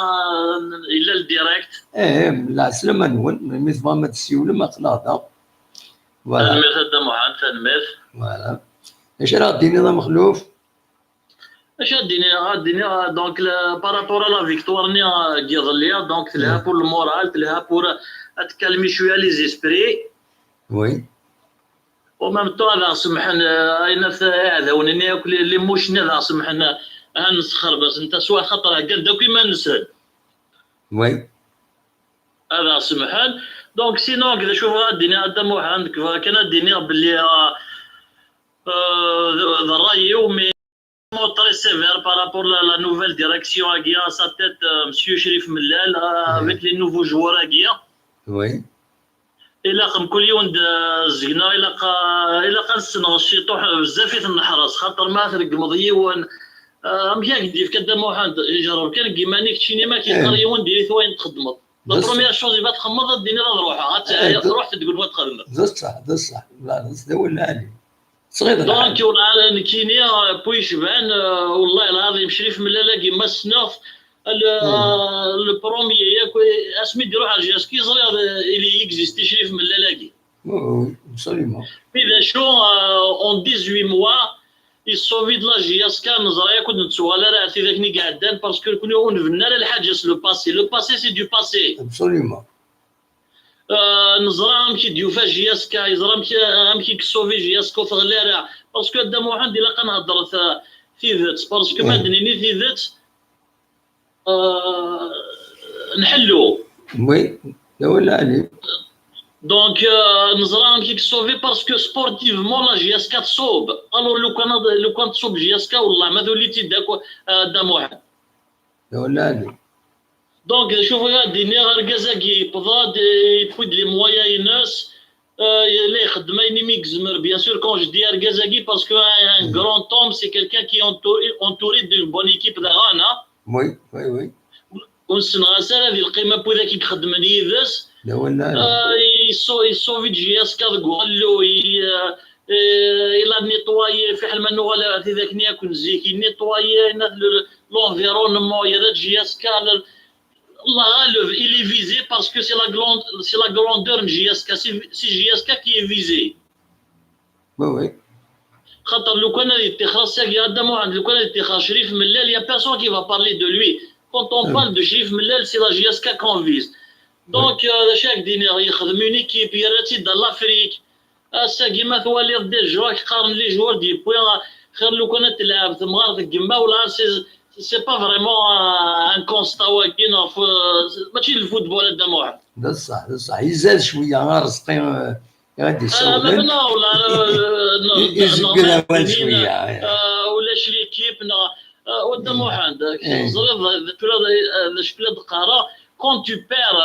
yella le direct. Eh, lɛeslama-nwen, mi tebɣam ad tessiwlem, aql-aɣ da. Voilà. Tanemmirt a Dda Muḥend, tanemmirt. Voilà. Acu ara ɣ-d-tiniḍ a Mexluf? Acu ad d-iniɣ, ad d-iniɣ, donc, le, par rapport à la victoire-nni, euh, n yiḍelli, donc, telha pour le moral, telha pour, euh, ad tkalmi cwiya les esprits. Oui. En même temps, ad aɣ-semḥen, euh, ayen at iɛdawen-nni akk, les, les mouches-nni ad aɣ-semḥen, euh, ad nesxerbes n taswiɛt, xaṭer heggan-d akk iman-nsen. Oui. Ad aɣ-semḥen. Donc, sinon, d acu bɣiɣ ad d-iniɣ a Dda Muḥend, bɣiɣ kan ad d-iniɣ belli, euh, euh, d, d ṛṛay-iw, mais très sévère par rapport à la nouvelle direction-agi, à sa tête, euh, Monsieur Cherif Mellal, euh, avec les nouveaux joueurs-agi. Oui. Ilaq mkul yiwen d, euh, zegna, ilaq, euh, ilaq ad nessenɣes ciṭuḥ, euh, bezzaf i t-neḥres, xaṭer ma tregmeḍ yiwen, euh, amek i ak-d-yefka Dda Muḥend, ijerreb kan deg yiman-ik, keččini ma k-yeqqar yiwen, diri-t wayen txeddmeḍ. La première chose i va txemmeḍ, ad d-tiniḍ ad ruḥeɣ, ad teɛyiḍ, truḥ tedgun ma txedmeḍ. D ṣṣeḥ, d ṣṣeḥ. D awal lɛali. Tesɣiḍ lḥal. Donc, ur nekkini, euh, pwi yecban, euh, والله العظيم, Crif Mellal-agi ma ssneɣ-t, le, euh, le premier, yak, asmi d-iruḥ ar J S K, ẓriɣ, euh, il existe Crif Mellal-agi. Oui, oui, absolument. Puis d acu, euh, en dix-huit mois, yessauve-d la J S K, neẓra yak ur d-nettuɣal ara ar tidak-nni i iɛeddan, parce que nekni ur nbennu ara lḥaǧa s le passé. Le passé, c'est du passé. Absolument. Euh, neẓra amek i d-yufa J S K, yeẓra amek, amek i yessauve J S K ur teɣli ara. Parce que a Dda Muḥend ilaq ad nheddret, euh, tidet. Parce que ma d-nini tidet, euh, nḥellu. Oui, d awal lɛali. Donc, euh, neẓra amek i yessauve parce que sportivement la J S K tṣub. Alors, lukan ad, lukan tṣub J S K, wallah, ma tuli-tt-id akk, euh, a Dda Muḥend. D awal lɛali. Donc, d acu bɣiɣ ad d-iniɣ, argaz-agi yewweḍ-d, yewwi-d les moyens-ines, euh, la ixeddem ayen imi yezmer. Bien sûr, quand je dis argaz-agi, parce que un, un grand homme, c'est quelqu'un qui est entouré, entouré d'une bonne équipe daɣen, hein. Oui, oui, oui. Ur nessenɣas ara di lqima n widak i ixeddmen yid-s. D awal lɛali. Euh, yessau-, yessauve-d J S K deg uɣelluy, euh, euh, il a nettoyé, fiḥel ma nuɣal ar tidak-nni akk n zik, il nettoyé, le, l'environnement, yerra-d J S K, le, Allah ɣaleb, il est visé parce que c'est la grande, c'est la grandeur n J S K, c'est, c'est J S K qui est visé. Oui, oui. Xaṭer lukan ad yettixer ass-agi, a Dda Muḥend, lukan ad yettixer Crif Mellal, il y a personne qui va parler de lui. Quand on parle de Crif Mellal, c'est la J S K qu'on vise. Donc, euh, d acu ad ak-d-iniɣ, yexdem une équipe, yerra-tt-id à l'Afrique. Ass-agi ma twaliḍ des joueurs, qqaren les joueurs d-yewwi, xir lukan ad telɛeb temɣart deg yemma, wala c'est, c'est pas vraiment un, un constat wagi, neɣ f-, mačči d lfutbol a Dda Muḥend. D ṣṣeḥ, d ṣṣeḥ. Izad cwiya Arezqi, euh, i ɣ-d-issawlen. Ah, maintenant, wala, euh, euh, i, izegger awal cwiya, euh, ulac l'équipe, neɣ, euh, a Dda Muḥend, teẓriḍ d acu la, d acu la d-qqareɣ, quand tu perds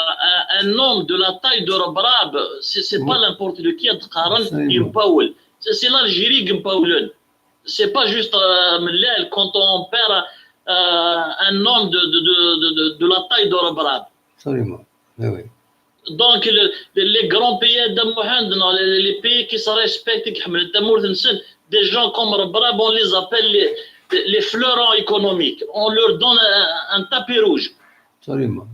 un, un homme de la taille de Rebrab, c'est, c'est pas n'importe qui ad d-qqaren yempawel. C'est, c'est l'Algérie i yempawlen. C'est pas juste, euh, Mellal, quand on perd, euh, un homme de, de, de, de, de, de la taille de Rebrab. Absolument. Oui, oui. Donc, le- le- les grands pays, a Dda Muḥend, non, les, les pays qui se respectent, qui ḥemmlen tamurt-nsen, des gens comme Rebrab, on les appelle les, les fleurons économiques. On leur donne un, un tapis rouge. Absolument.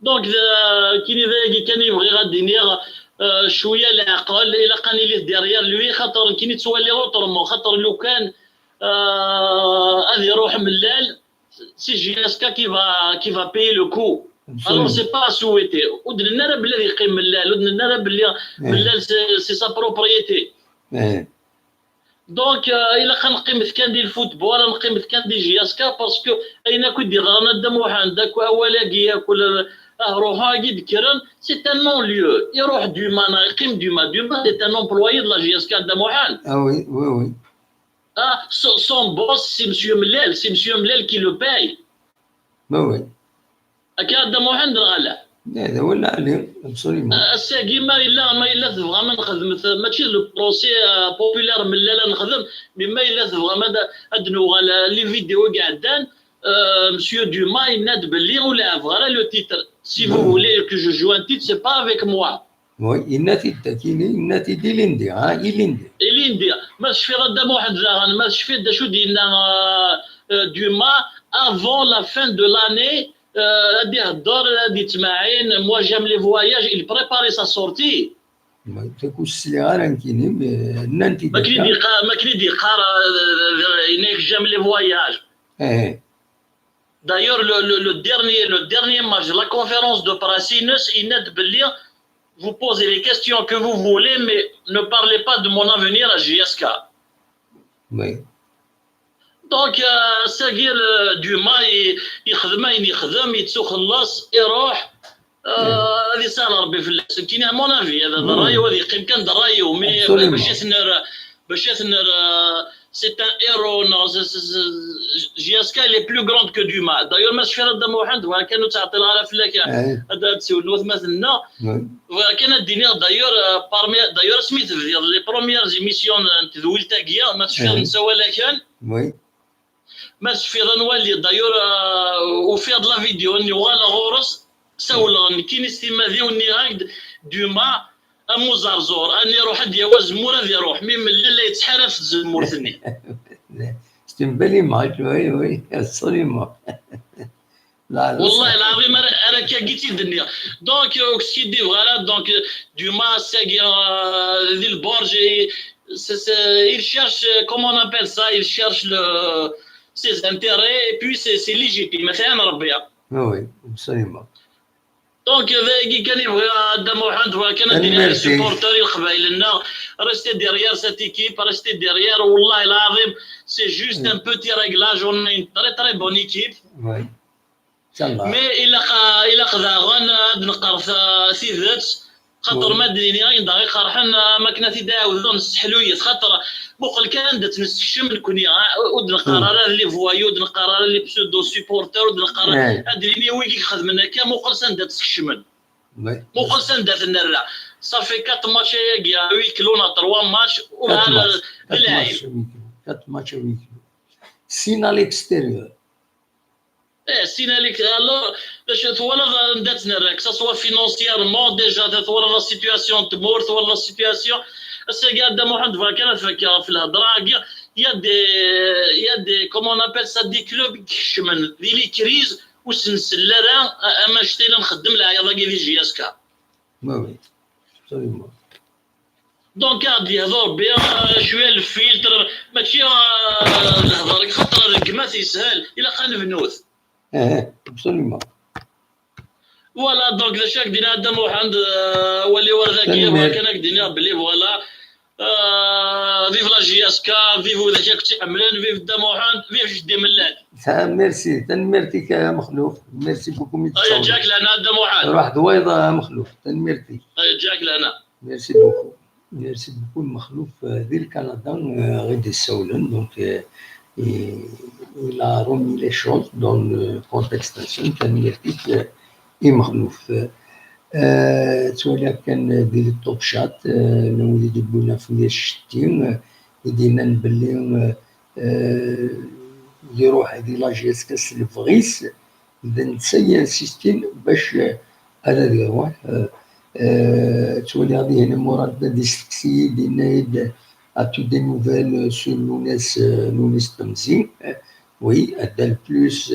Donc, d- kini d ayagi kan i bɣiɣ ad d-iniɣ, euh, cwiya leɛqel, ilaq ad nili derrière lui, xaṭer kini ttwaliɣ autrement, xaṭer lukan, euh, ad iruḥ mellal, c'est J S K qui va, qui va payer le coup. Alors, c'est pas à souhaiter. Ur d-nenna ara belli ad yeqqim mellal, ur d-nenna ara belli mellal c'est c'est sa propriété. Eh, Donc, euh, ilaq ad neqqimet kan di le football, ad neqqimet kan di J S K, parce que ayen akk i d-yeḍran a Dda Muḥend, akk awal-agi, akk le- ahruḥu-agi d-kkren, c'est un non-lieu. Iruḥ Duma, neɣ yeqqim Duma. Duma, c'est un employé de la J S K, a Dda Muḥend. Ah oui, oui, oui. Ah, son, son boss, c'est Monsieur Mlal, c'est Monsieur Mlal qui le paye. Bah oui. Akka a Dda Muḥend neɣ ala? لا، هذا ولا عليه، absolument. Ass-agi ma yella, ma yella tebɣam ad nexdem, mačči d le procès, euh, populaire Mlal ad nexdem, mais ma yella tebɣam ad, ad nuɣal, euh, les vidéos i iɛeddan, euh, Monsieur Duma yenna-d belli ur leɛbeɣ ara le titre. Si vous voulez que je joue un titre, c'est pas avec moi. Oui, yenna-t-id, kini, yenna-t-id ilindi, ha, ilindi. Ilindi, ma tecfiḍ a Dda Muḥend daɣen, ma tecfiḍ d acu d-yenna, euh, euh, Duma, avant la fin de l'année, euh, ad ihedder, ad yettmaɛin, moi j'aime les voyages, il préparait sa sortie. Ma takk ur sliɣ ara nekkini, mais nnan-t-id Ma akken i akka. d-yeqqar, ma akken i d-yeqqar, euh, euh, yenna-yak j'aime les voyages. Eh, D'ailleurs, le, le, le dernier, le dernier match, la conférence de presse, Ines, yenna-d belli, vous posez les questions que vous voulez, mais ne parlez pas de mon avenir à J S K. oui. Donc, euh, ass-agi, euh, Duma, i- yexdem ayen yexdem, yettuxelleṣ, iruḥ, euh, ad isahel Rebbi fell-as. Nekkini, à mon avis, hada d Oui. ṛṛay-iw, ad yeqqim kan d ṛṛay-iw, mais Absolument. bac ad t-nerr, bac ad t-nerr, euh, c'est un héros, non, c'est- c'est- c'est- J S K, elle est plus grande que Duma. D'ailleurs, ma tecfiḍ a Dda Muḥend, bɣiɣ kan ur ttɛeṭṭileɣ ara fell-ak, Eh, ad ad tessiwleḍ i watmaten-nneɣ. oui. Bɣiɣ kan ad d-iniɣ, d'ailleurs, euh, parmi, d'ailleurs, asmi tebdiḍ, les premières émissions n tedwilt-agi, ma tecfiḍ Eh. nessawal-ak-n, Oui. ma tecfiḍ ad nwali, d'ailleurs, euh, ufiɣ-d la vidéo-nni, uɣaleɣ ɣur-s, sawleɣ nekkini s timmad-iw, nniɣ-ak-d, Duma, am uẓerẓur, ad iruḥ ad d-yawi azemmur, ad iruḥ, mi Mlal la yettḥarab s tzemmurt-nni. C'est une belle image, oui, oui, absolument. Là, là, Wallahi ça- lɛaḍim ara ara akka i tt-id-nniɣ. Donc, euh, ur k-skiddibeɣ ara, donc, euh, Duma, ass-agi, euh, di lberǧ, et c'est- c'est- il cherche, euh, comment on appelle ça, il cherche le, ses intérêts, et puis c'est c'est légitime, atan Rebbi. Oui, oui, absolument. Donc, euh, d ayagi kan i bɣiɣ a Dda Muḥend, bɣiɣ kan ad d-iniɣ les Merci. Supporters i leqbayel-nneɣ, restez derrière cette équipe, restez derrière, wallahi lɛaḍim, c'est juste Oui. Un petit réglage, on a une très très bonne équipe. Oui. Inchallah. Mais ilaq, ilaq daɣen ad neqqar ta- tidet, xaṭer Oui. ma d-nini ayen daɣ iqerḥen, am akken ad t-id-ɛawdeɣ, nesseḥlu-yit, xaṭer muqel kan anda tt-nessekcem nekni, ah, ur d-neqqar Hmm. ara les voyous, ur d-neqqar ara les pseudo supporters, ur d-neqqar ara, Eh. ad d-nini wigi ixedmen akka, muqel s anda tt-skecmen. Oui. Muqel s anda t-nerra. Ça fait quatre matchs ayagi, à huis clos, neɣ trois matchs, ur Quatre ara matchs. d Quatre lɛib. matchs à huis clos. Quatre matchs à huis clos. Six à l'extérieur. Eh, six à l'ex-, alors, d acu twalaḍ anda tt-nerra, que ça soit financièrement, déjà, twalaḍ la situation n tmurt, twalaḍ la situation. Ass-agi, a Dda Muḥend, bɣiɣ kan ad fakkeɣ ɣef lhedra-agi, il y a des, il y a des, comment on appelle ça, des clubs i ikecmen di les crises, ur s-nsell ara, a- am anect-a i la nxeddem leɛyaḍ-agi di J S K. Oui, oui. Absolument. Donc, ad d-yehdu Rebbi, euh, cwiya le filtre, mačči, euh, lehḍer-agi, xaṭer rregmat yeshel, ilaq ad nebnut. Eh, absolument. Voilà, donc, d acu ak-d-iniɣ a Dda Muḥend, euh, wali war dagi, Tanemmirt. Bɣiɣ kan ak-d-iniɣ belli, voilà, euh, vive la J S K, vive widak akk tt-iḥemmlen, vive Dda Muḥend, vive Jeddi Mellal. Ah, merci. Tanemmirt-ik a Mexluf. Merci beaucoup. Ay, ǧǧak lehna a Dda Muḥend. Ruḥ d wayeḍ a Mexluf. Tanemmirt-ik. Ay, ǧǧak lehna. Merci beaucoup. Merci beaucoup, Mexluf, euh, di Canada, euh, i d-issawlen. Donc, euh, il, il a remis les choses dans le contexte national. Tanemmirt-ik, euh, i Mexluf. Euh, ttwaliɣ kan di le top chat, euh, n wid i d-yewwin afud acetti, euh, i d-yennan belli, euh, euh, iruḥ di la J S K s lebɣi-s, d netta i insistin bac, euh, ad ad iruḥ. Euh, euh, ttwaliɣ dihin Murad ad isteqsi-yi-d, yenna-yi-d: as-tu des nouvelles sur Lounis, euh, Lounis Temzi? Euh, oui, addal plus,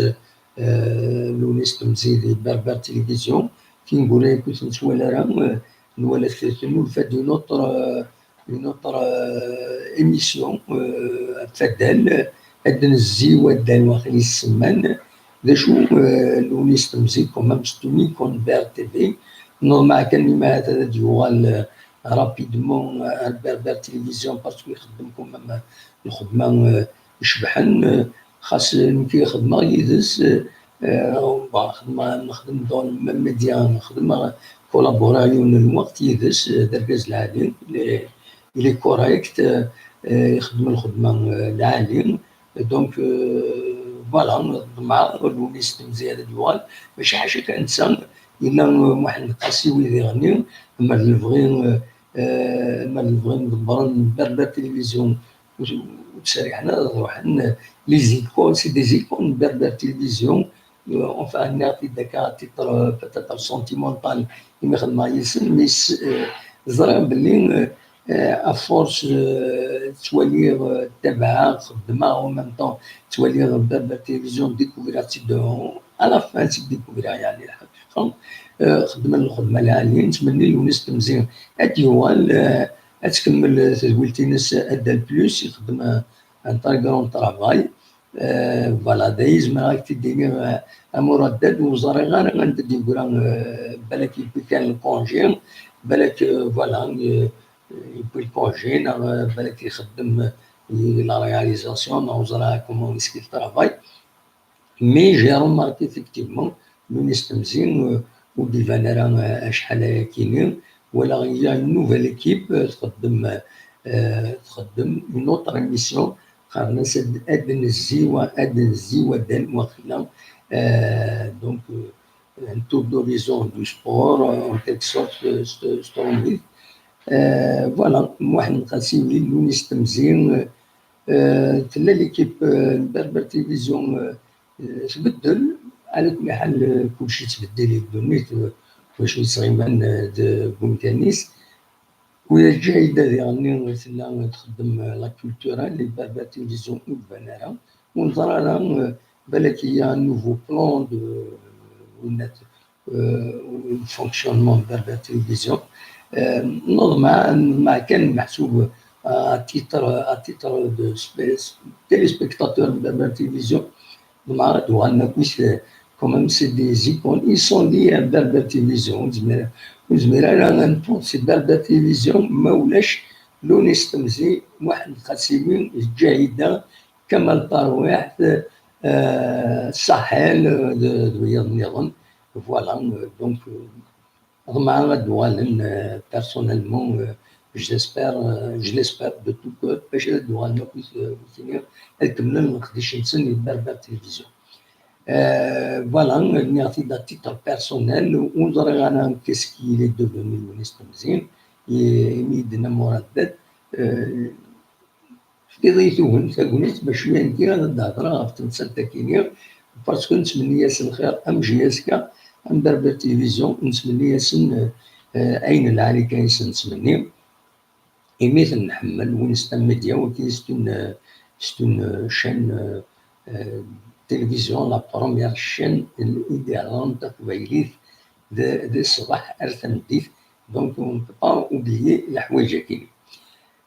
euh, Lounis Temzi di Berbère Télévision. Tineggura-agi ur ten-nettwali ara, euh, nwala-t tennulfa-d une autre, euh, une autre, euh, émission, euh, ɣef waddal, ad d-nezzi waddal waqil i s-semman. D acu, euh, Lounis Temzi, quand même, c'est une icône Berbère T V. Normal kan, mi ahat ad d-yuɣal, euh, rapidement, euh, ar Berbère Télévision, parce que ixeddem quand même, euh, lxedma, euh, icebḥen, euh, xas, euh, nekk xedmeɣ yid-s, euh, euh, bon, xedmeɣ, nexdem dans le même média, nexdem, collaboreɣ yiwen n lweqt yid-s, euh, d argaz lɛali, il est, il est correct, euh, euh, ixeddem lxedma, euh, lɛali. Donc, euh, voilà, ḍemɛeɣ Lounis Temzi ad d-yuɣal, maca ḥaca kan netta, yella, euh, Muḥend Qasi wid iɣenni, ma d lebɣi, euh, euh, ma d lebɣi n ḍebbren Berbère Télévision, ur, ur ttserriḥen ara ad ruḥen, euh, les icônes, c'est des icônes Berbère Télévision, euh, enfin, nniɣ-t-id akka à titre, euh, peut-être sentimental, imi xedmeɣ yid-sen, mais s-, euh, ẓriɣ belli, euh, euh, à force, euh, ttwaliɣ, euh, ttabaɛeɣ, xeddmeɣ, en même temps ttwaliɣ Berbère Télévision, découvriɣ-tt-id, euh, à la fin tt-id-découvriɣ, yeɛni, lḥaqiqa. Euh, xeddmen lxedma lɛali, nettmenni Lounis Temzi ad d-yuɣal, euh, ad tkemmel tedwilt-ines addal plus, ixeddem, euh, un très grand travail. Euh, voilà, d aya i zemreɣ ad k-t-id-iniɣ, euh, a Murad, ur ẓriɣ ara anda d-yeggra, euh, balak yewwi kan lkunji, balak, euh, voilà, euh, yewwi lkunji, neɣ, euh, balak ixeddem, euh, la réalisation, neɣ ur ẓriɣ comment est-ce qu'il travaille. Mais j'ai remarqué effectivement, Lounis Temzi, euh, ur d-iban ara, euh, acḥal aya kini, walaɣ il y a une nouvelle équipe, euh, txeddem, euh, txeddem une autre émission, qqaren-as ad, ad nezzi wa, ad nezzi waddal waqila, euh, donc, euh, un tour d'horizon du sport, euh, en quelque sorte, euh, s-, s-, s-, euh, voilà, Muḥend Qasi, Lounis Temzi, euh, euh, tella l'équipe, euh, Berbère Télévision, euh, euh, tbeddel, ɛla kulli ḥal, euh, kulci yettbeddil di ddunit, euh, wacu yettɣiman, euh, d-, deg umkan-is. Ula d Ǧahida diɣenni tella txeddem, euh, la culturelle, di Berbère Télévision ur d-tban ara, ur neẓri ara, euh, balak il y a un nouveau plan de, euh, euh, fonctionnement de Berbère Télévision. Euh, neḍmeɛ, neḍmeɛ kan meḥsub, euh, à titre, à titre de spé-, téléspectateur de Berbère Télévision, neḍmeɛ ad uɣalen akkit, euh, quand même, c'est des icônes. Ils sont liés à Berbère Télévision. Ur nezmir, ur nezmir ara ad npusi Berbère Télévision ma ulac Lounis Temzi, Muḥend Qasimi, Ǧahida, Kamal Tarwiḥt, euh, Saḥel, euh, d, d wiyaḍ nniḍen. Voilà, euh, donc, euh, ḍemɛeɣ ad d-uɣalen, euh, personnellement, euh, je l'espère, euh, je l'espère de tout cœur, bac ad d-uɣalen akk wid, euh, wid-nni, ad kemmlen leqdic-nsen di Berbère Télévision. Euh, voilà, nniɣ-t-id à titre personnel, ur ẓriɣ ara qu'est-ce qu'il est devenu Lounis Temzi, imi i d-yenna Murad, euh, tefkiḍ-iyi tugn-, tagnit, bac mi nekki ad d-hedreɣ ɣef temsalt-agi-nni, parce que nettmenni-as lxir am J S K, am Berbère Télévision, nettmenni-asen, euh, euh, ayen lɛali kan i sen-nettmenni. Imi ten-nḥemmel, Winston Media, wagi, c'est une, euh, c'est une, euh, chaîne, euh, euh, télévision, la première chaîne i d-iheddren taqbaylit de, de ṣṣbeḥ ar tameddit. Donc, on ne peut pas oublier leḥwayeǧ-agi.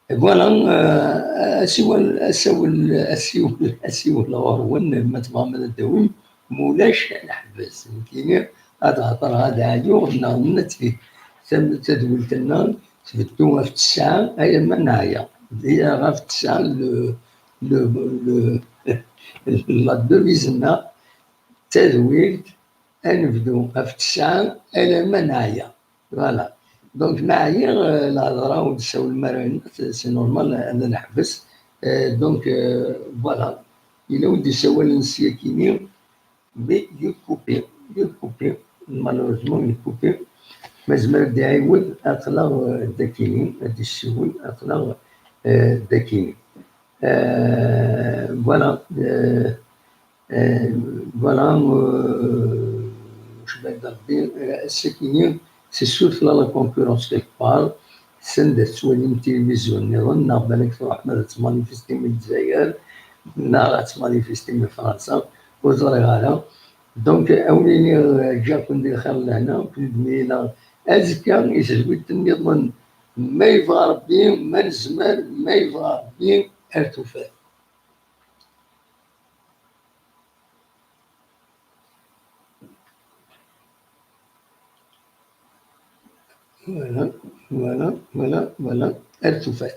Voilà, euh, asiwel, asiwel, asiwel, asiwel ɣur-wen, ma tebɣam ad d-tawim, ma ulac, ad neḥbes. Nekkini ad hedreɣ, ad ɛyuɣ, neɣ netta-, tam-, tadwilt-nneɣ tbeddu ɣef ttesɛa alamma neɛya. Ɣef ttesɛa, le, le, le, la devise-nneɣ, tadwilt, ad nebdu ɣef ttesɛa alamma neɛya. Voilà. Donc, ma ɛyiɣ, euh, lehḍra ur d-ssawlen ara, c'est, c'est normal, ad neḥbes. Euh, donc, euh, voilà. Yella wi d-isawalen s yakini, mais il est coupé, il est coupé. Malheureusement, il est coupé. Ma yezmer ad d-iɛiwed, aql-aɣ, euh, dakini, ad d-issiwel, aql-aɣ, euh, dakini. Euh, voilà. Euh, Euh, voilà, euh, je Bad Rebbi, eh, ass-agi, c'est sûr tella la concurrence quelque part, send ad tettwalim tilivizyu nniḍen, neɣ balak truḥem ad tettmanifestim i Lezzayer, neɣ ad tettmanifestim i Fransa, ur ẓriɣ ara. Donc, a wen-iniɣ, eh, ǧǧiɣ-ken di lxir n lehna, ken-id-mlileɣ azekka i tezwirt nniḍen, ma yebɣa Rebbi, ma nezmer, ma yebɣa Rebbi, ar tufat. Voilà, voilà, voilà, voilà. Ar tufat.